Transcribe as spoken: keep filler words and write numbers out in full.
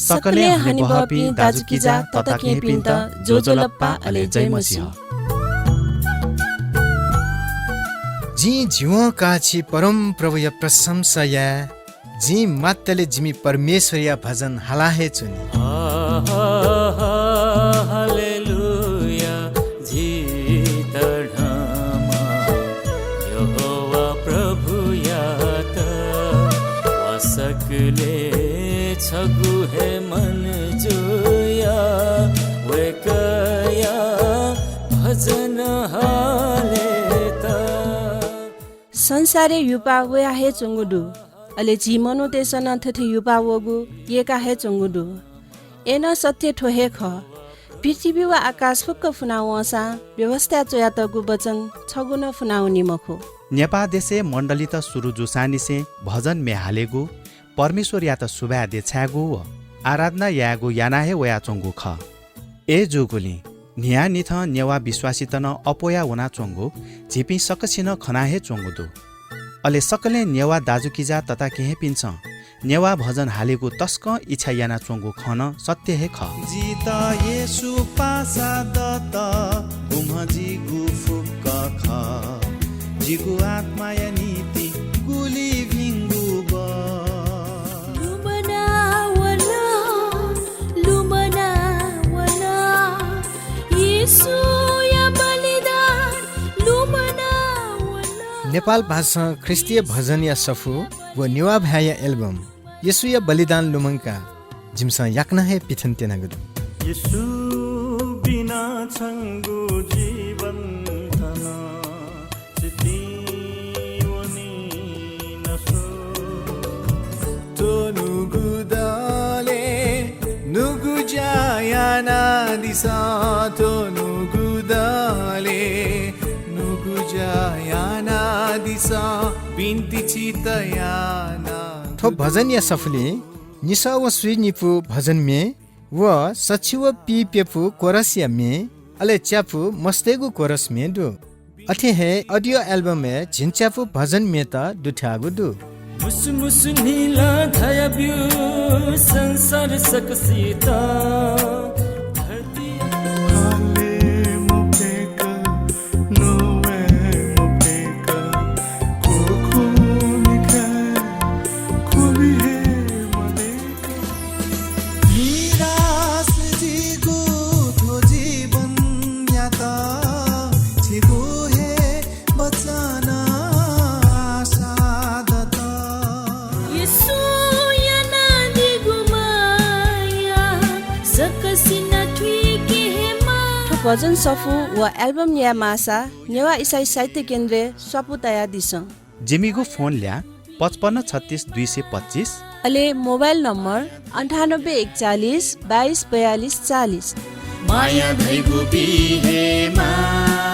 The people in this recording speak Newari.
सकलें हनेबहःपिं दाजुकिजा तताकेहेँपिन्त ज्वजलपा अले जय मसीह। जिं झिवं काःछि परमप्रभुया प्रशंसा याये। जिं मात्तले जिमि परमेश्वरया भजन हाला हे च्वनी। हालेलुया, झी तःधंम्ह यहोवा प्रभुयात। व सकलें छगू हे मन जुयाः वय्कःया भजन हालेत। संसारय् ह्युपाः वया हे च्वंगु दु, अले झी मनूतय्सं नं थथे ह्युपाः वःगु यय्का हे च्वंगु दु। अय्नं सत्य थ्व हे खः, पृथ्वी व आकाश फुक्क फुना वंसां व्यवस्थाय् च्वयातःगु वचन छगू नं फुना वनी मखु। नेपाः देशय् मण्डलीत सुरु जूसांनिसें भजन म्ये हालेगु, परमेश्वरयात सुभाय् देछायेगु व आराधना यायेगु याना हे वयाच्वंगु खः। अय्जूगुलिं न्हियान्हिथं नेवाः विश्वासीत नं अप्वया वनाच्वंगु झीपिं सकसिनं खना हे च्वंगु दु। अले सकलें नेवाः दाजुकिजा तताकेहेँपिन्सं नेवाः भजन हालेगु तसकं इच्छा यानाच्वंगु खँ नं सत्य हे खः। जितः येशू पासा दत, गुम्ह जिगु फुक्क खः। जिगु आत्माया निंतिं गुलि भिंगु बः। लुमना वन, लुमना वन, येशूया बलिदान लुमना वन। नेपाल भाषां ख्रीष्टीय भजनया सफू व नेवाः भाय्या album येशूया बलिदान लुमंकाः जिमिसं याकनं हे पिथन त्यनागु दु। येशू बिना छंगु जीवन थन सितिं वनी न स्व। थ्व नुगु दलय् नुगु ज्या यानादिसँ, थ्व नुगु दलय् नुगु ज्या यानादिसँ, बिन्ति छितः याना। थ्व भजनया सफुलिइ निसः व स्वीनिपु भजन म्ये व सछि व पीप्यपु कोरसया म्ये, अले च्यापु मस्तय्गु कोरस म्ये दु। अथे हे audio album-य् झिंच्यापु भजन म्येत दुथ्याःगु दु। मुसु मुसु न्हिला धयाब्यु संसार सकसित। धरती हाले मफय्क, नवाये मफय्क, खुखुं मिखाय् खुबि हे मदय्क। निराश जिगु थ्व जीवनयात छिगु हे वचनं आशा दत। येशूं यानादीगु माया सकसिनं थुइके हे माः। थ्व भजन सफू व album याये माःसा नेवाः इसाई साहित्य केन्द्रय् स्वापू तयादिसँ। जिमिगु फोन ल्याः पचपन्न छत्तीस दुई सय पच्चीस। अले मोबाइल नम्बर अन्ठानब्बे एकचालिस बाइस बयालिस चालिस। माया धइगु बी हे माः।